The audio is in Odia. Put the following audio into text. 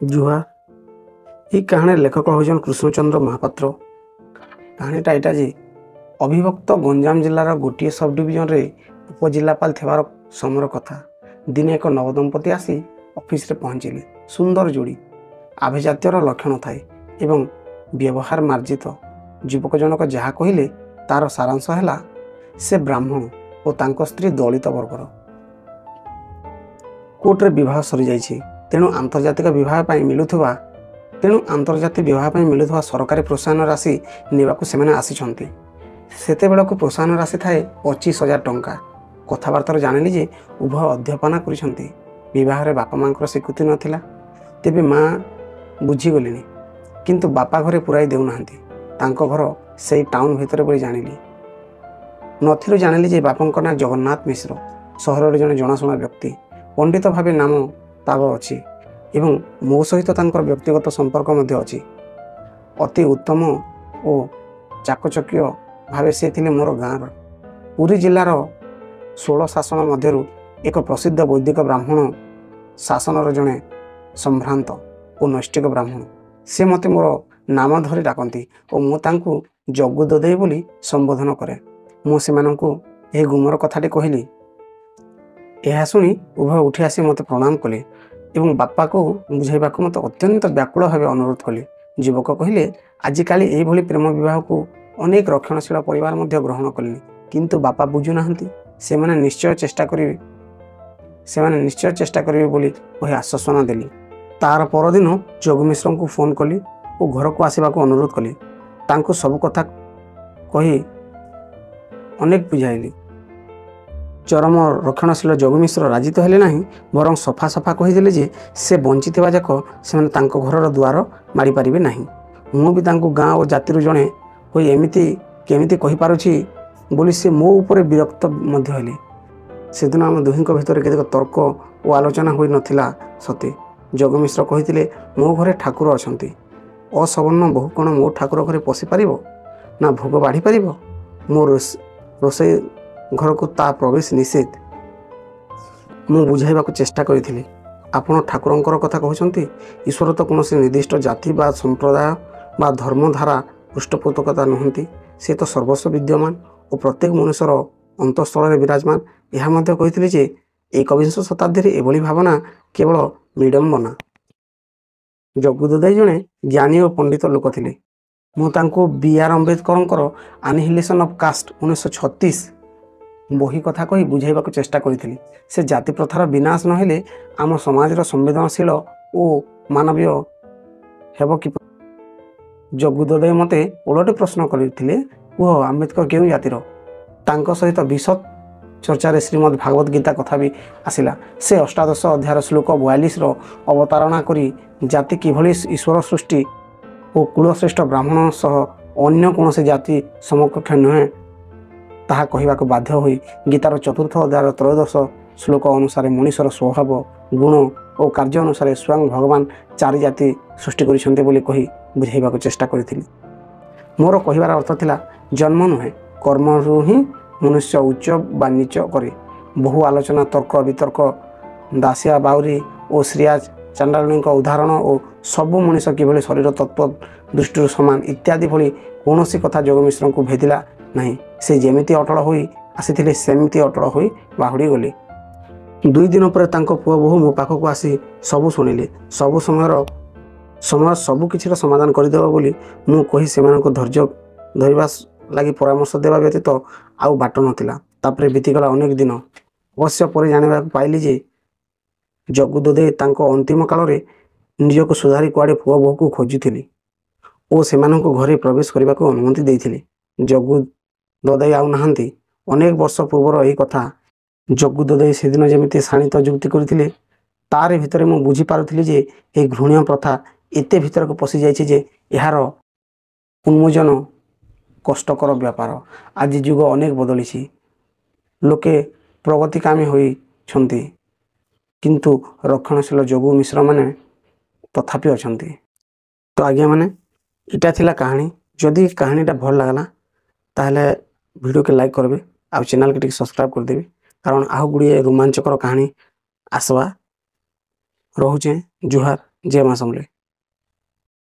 ଜୁହାର। ଏଇ କାହାଣୀର ଲେଖକ ହେଉଛନ୍ କୃଷ୍ଣଚନ୍ଦ୍ର ମହାପାତ୍ର। କାହାଣୀଟା ଏଇଟା ଯେ ଅବିଭକ୍ତ ଗଞ୍ଜାମ ଜିଲ୍ଲାର ଗୋଟିଏ ସବ୍ ଡିଭିଜନରେ ଉପଜିଲ୍ଲାପାଳ ଥିବାର ସମୟର କଥା। ଦିନେ ଏକ ନବଦମ୍ପତି ଆସି ଅଫିସରେ ପହଞ୍ଚିଲେ। ସୁନ୍ଦର ଯୋଡ଼ି, ଆଭିଜାତ୍ୟର ଲକ୍ଷଣ ଥାଏ ଏବଂ ବ୍ୟବହାର ମାର୍ଜିତ। ଯୁବକ ଜଣକ ଯାହା କହିଲେ ତାର ସାରାଂଶ ହେଲା, ସେ ବ୍ରାହ୍ମଣ ଓ ତାଙ୍କ ସ୍ତ୍ରୀ ଦଳିତ ବର୍ଗର। କୋର୍ଟରେ ବିବାହ ସରିଯାଇଛି, ତେଣୁ ଆନ୍ତର୍ଜାତିକ ବିବାହ ପାଇଁ ମିଳୁଥିବା ତେଣୁ ଆନ୍ତର୍ଜାତିକ ବିବାହ ପାଇଁ ମିଳୁଥିବା ସରକାରୀ ପ୍ରୋତ୍ସାହନ ରାଶି ନେବାକୁ ସେମାନେ ଆସିଛନ୍ତି। ସେତେବେଳକୁ ପ୍ରୋତ୍ସାହନ ରାଶି ଥାଏ 25,000 ଟଙ୍କା। କଥାବାର୍ତ୍ତାରୁ ଜାଣିଲି ଯେ ଉଭୟ ଅଧ୍ୟାପନା କରିଛନ୍ତି। ବିବାହରେ ବାପା ମାଆଙ୍କର ସ୍ୱୀକୃତି ନଥିଲା। ତେବେ ମା ବୁଝିଗଲେଣି, କିନ୍ତୁ ବାପା ଘରେ ପୁରାଇ ଦେଉନାହାନ୍ତି। ତାଙ୍କ ଘର ସେଇ ଟାଉନ୍ ଭିତରେ ବୋଲି ଜାଣିଲି। ନଥିରୁ ଜାଣିଲି ଯେ ବାପାଙ୍କ ନାଁ ଜଗନ୍ନାଥ ମିଶ୍ର, ସହରରେ ଜଣେ ଜଣାଶୁଣା ବ୍ୟକ୍ତି, ପଣ୍ଡିତ ଭାବେ ନାମ ତାବ ଅଛି ଏବଂ ମୋ ସହିତ ତାଙ୍କର ବ୍ୟକ୍ତିଗତ ସମ୍ପର୍କ ମଧ୍ୟ ଅଛି। ଅତି ଉତ୍ତମ ଓ ଚାକଚକ୍ୟ ଭାବେ ସେ ଥିଲେ ମୋର ଗାଁର ପୁରୀ ଜିଲ୍ଲାର 16 ଶାସନ ମଧ୍ୟରୁ ଏକ ପ୍ରସିଦ୍ଧ ବୈଦିକ ବ୍ରାହ୍ମଣ ଶାସନର ଜଣେ ସମ୍ଭ୍ରାନ୍ତ ଓ ନୈଷ୍ଠିକ ବ୍ରାହ୍ମଣ। ସେ ମୋତେ ମୋର ନାମ ଧରି ଡାକନ୍ତି ଓ ମୁଁ ତାଙ୍କୁ ଜଗୁ ଦଦେଇ ବୋଲି ସମ୍ବୋଧନ କରେ। ମୁଁ ସେମାନଙ୍କୁ ଏହି ଗୁମର କଥାଟି କହିଲି। ଏହା ଶୁଣି ଉଭୟ ଉଠି ଆସି ମୋତେ ପ୍ରଣାମ କଲେ ଏବଂ ବାପାକୁ ବୁଝାଇବାକୁ ମୋତେ ଅତ୍ୟନ୍ତ ବ୍ୟାକୁଳ ଭାବେ ଅନୁରୋଧ କଲେ। ଯୁବକ କହିଲେ, ଆଜିକାଲି ଏଇଭଳି ପ୍ରେମ ବିବାହକୁ ଅନେକ ରକ୍ଷଣଶୀଳ ପରିବାର ମଧ୍ୟ ଗ୍ରହଣ କଲେଣି, କିନ୍ତୁ ବାପା ବୁଝୁନାହାନ୍ତି। ସେମାନେ ନିଶ୍ଚୟ ଚେଷ୍ଟା କରିବେ ବୋଲି କହି ଆଶ୍ୱାସନା ଦେଲି। ତାର ପରଦିନ ଜଗୁ ମିଶ୍ରଙ୍କୁ ଫୋନ୍ କଲି ଓ ଘରକୁ ଆସିବାକୁ ଅନୁରୋଧ କଲି। ତାଙ୍କୁ ସବୁ କଥା କହି ଅନେକ ବୁଝାଇଲି। ଚରମ ରକ୍ଷଣଶୀଳ ଜଗୁ ମିଶ୍ର ରାଜି ତ ହେଲେ ନାହିଁ, ବରଂ ସଫା ସଫା କହିଦେଲେ ଯେ ସେ ବଞ୍ଚିଥିବା ଯାକ ସେମାନେ ତାଙ୍କ ଘରର ଦୁଆର ମାଡ଼ିପାରିବେ ନାହିଁ। ମୁଁ ବି ତାଙ୍କୁ ଗାଁ ଓ ଜାତିରୁ ଜଣେ ହୋଇ ଏମିତି କେମିତି କହିପାରୁଛି ବୋଲି ସେ ମୋ ଉପରେ ବିରକ୍ତ ମଧ୍ୟ ହେଲେ। ସେଦିନ ଆମ ଦୁହିଁଙ୍କ ଭିତରେ କେତେକ ତର୍କ ଓ ଆଲୋଚନା ହୋଇନଥିଲା ସତେ। ଜଗୁ ମିଶ୍ର କହିଥିଲେ, ମୋ ଘରେ ଠାକୁର ଅଛନ୍ତି। ଅସବର୍ଣ୍ଣ ବୋହୂ କ'ଣ ମୋ ଠାକୁର ଘରେ ପଶିପାରିବ ନା ଭୋଗ ବାଢ଼ିପାରିବ? ମୋ ରୋଷେଇ ଘରକୁ ତା ପ୍ରବେଶ ନିଷେଧ। ମୁଁ ବୁଝାଇବାକୁ ଚେଷ୍ଟା କରିଥିଲି, ଆପଣ ଠାକୁରଙ୍କର କଥା କହୁଛନ୍ତି। ଈଶ୍ୱର ତ କୌଣସି ନିର୍ଦ୍ଦିଷ୍ଟ ଜାତି ବା ସମ୍ପ୍ରଦାୟ ବା ଧର୍ମଧାରା ପୃଷ୍ଠପୋଷକତା ନୁହନ୍ତି। ସେ ତ ସର୍ବସ୍ୱ ବିଦ୍ୟମାନ ଓ ପ୍ରତ୍ୟେକ ମନୁଷ୍ୟର ଅନ୍ତଃସ୍ଥଳରେ ବିରାଜମାନ। ଏହା ମଧ୍ୟ କହିଥିଲି ଯେ 21ବିଂଶ ଶତାବ୍ଦୀରେ ଏଭଳି ଭାବନା କେବଳ ବିଡ଼ମ୍ବନା। ଜଗୁ ଦଦେଇ ଜଣେ ଜ୍ଞାନୀ ଓ ପଣ୍ଡିତ ଲୋକ ଥିଲେ। ମୁଁ ତାଙ୍କୁ ବି ଆର୍ ଅମ୍ବେଦକରଙ୍କର ଆନିହିଲେସନ୍ ଅଫ୍ କାଷ୍ଟ 1936 ବହି କଥା କହି ବୁଝାଇବାକୁ ଚେଷ୍ଟା କରିଥିଲି। ସେ ଜାତି ପ୍ରଥାର ବିନାଶ ନହେଲେ ଆମ ସମାଜର ସମ୍ବେଦନଶୀଳ ଓ ମାନବୀୟ ହେବ କି? ଜଗୁ ଦଦେଇ ମୋତେ ଓଲଟି ପ୍ରଶ୍ନ କରିଥିଲେ, କୁହ, ଆମ୍ବେଦକର କେଉଁ ଜାତିର? ତାଙ୍କ ସହିତ ବିଶଦ ଚର୍ଚ୍ଚାରେ ଶ୍ରୀମଦ୍ ଭାଗବତ ଗୀତା କଥା ବି ଆସିଲା। ସେ ଅଷ୍ଟାଦଶ ଅଧ୍ୟାୟର ଶ୍ଲୋକ 42ର ଅବତାରଣା କରି ଜାତି କିଭଳି ଈଶ୍ୱର ସୃଷ୍ଟି ଓ କୁଳଶ୍ରେଷ୍ଠ ବ୍ରାହ୍ମଣ ସହ ଅନ୍ୟ କୌଣସି ଜାତି ସମକକ୍ଷ ନୁହେଁ, ତାହା କହିବାକୁ ବାଧ୍ୟ ହୋଇ ଗୀତାର ଚତୁର୍ଥ ଅଧ୍ୟାୟର ତ୍ରୟୋଦଶ ଶ୍ଲୋକ ଅନୁସାରେ ମଣିଷର ସ୍ୱଭାବ, ଗୁଣ ଓ କାର୍ଯ୍ୟ ଅନୁସାରେ ସ୍ୱୟଂ ଭଗବାନ ଚାରି ଜାତି ସୃଷ୍ଟି କରିଛନ୍ତି ବୋଲି କହି ବୁଝାଇବାକୁ ଚେଷ୍ଟା କରିଥିଲି। ମୋର କହିବାର ଅର୍ଥ ଥିଲା, ଜନ୍ମ ନୁହେଁ, କର୍ମରୁ ହିଁ ମନୁଷ୍ୟ ଉଚ୍ଚ ବା ନୀଚ କରେ। ବହୁ ଆଲୋଚନା, ତର୍କ ବିତର୍କ, ଦାସିଆ ବାଉରୀ ଓ ଶ୍ରୀୟା ଚାଣ୍ଡାଳିନୀଙ୍କ ଉଦାହରଣ ଓ ସବୁ ମଣିଷ କିଭଳି ଶରୀର ତତ୍ତ୍ୱ ଦୃଷ୍ଟିରୁ ସମାନ ଇତ୍ୟାଦି ଭଳି କୌଣସି କଥା ଯୋଗ ମିଶ୍ରଙ୍କୁ ଭେଦିଲା ନାହିଁ। ସେ ଯେମିତି ଅଟଳ ହୋଇ ଆସିଥିଲେ, ସେମିତି ଅଟଳ ହୋଇ ବାହୁଡ଼ି ଗଲେ। 2 ଦିନ ପରେ ତାଙ୍କ ପୁଅ ବୋହୂ ମୋ ପାଖକୁ ଆସି ସବୁ ଶୁଣିଲେ। ସବୁ ସମୟର ସମୟ ସବୁ କିଛିର ସମାଧାନ କରିଦେବ ବୋଲି ମୁଁ କହି ସେମାନଙ୍କୁ ଧୈର୍ଯ୍ୟ ଧରିବା ଲାଗି ପରାମର୍ଶ ଦେବା ବ୍ୟତୀତ ଆଉ ବାଟ ନଥିଲା। ତାପରେ ବିତିଗଲା ଅନେକ ଦିନ। ଅବଶ୍ୟ ପରେ ଜାଣିବାକୁ ପାଇଲି ଯେ ଜଗୁ ଦଦେଇ ତାଙ୍କ ଅନ୍ତିମ କାଳରେ ନିଜକୁ ସୁଧାରି କୁଆଡ଼େ ପୁଅ ବୋହୂକୁ ଖୋଜୁଥିଲେ ଓ ସେମାନଙ୍କୁ ଘରେ ପ୍ରବେଶ କରିବାକୁ ଅନୁମତି ଦେଇଥିଲେ। ଜଗୁ ଦଦେଇ ଆଉ ନାହାନ୍ତି। ଅନେକ ବର୍ଷ ପୂର୍ବର ଏହି କଥା। ଜଗୁ ଦଦେଇ ସେଦିନ ଯେମିତି ଶାଣିତ ଯୁକ୍ତି କରିଥିଲେ, ତାରି ଭିତରେ ମୁଁ ବୁଝିପାରୁଥିଲି ଯେ ଏହି ଘୃଣ୍ୟ ପ୍ରଥା ଏତେ ଭିତରକୁ ପଶିଯାଇଛି ଯେ ଏହାର ଉନ୍ମୋଚନ କଷ୍ଟକର ବ୍ୟାପାର। ଆଜି ଯୁଗ ଅନେକ ବଦଳିଛି। ଲୋକେ ପ୍ରଗତିକାମୀ ହୋଇଛନ୍ତି, କିନ୍ତୁ ରକ୍ଷଣଶୀଳ ଜଗୁ ମିଶ୍ରମାନେ ତଥାପି ଅଛନ୍ତି। ତ ଆଜ୍ଞାମାନେ, ଏଇଟା ଥିଲା କାହାଣୀ। ଯଦି କାହାଣୀଟା ଭଲ ଲାଗଲା, ତାହେଲେ ଭିଡ଼ିଓକେ ଲାଇକ୍ କରିବେ ଆଉ ଚ୍ୟାନେଲ୍କେ ଟିକେ ସବସ୍କ୍ରାଇବ୍ କରିଦେବେ, କାରଣ ଆଉ ଗୁଡ଼ିଏ ରୋମାଞ୍ଚକର କାହାଣୀ ଆସବା। ରହୁଛେ, ଜୁହାର, ଜୟ ମା ସମଲେଇ।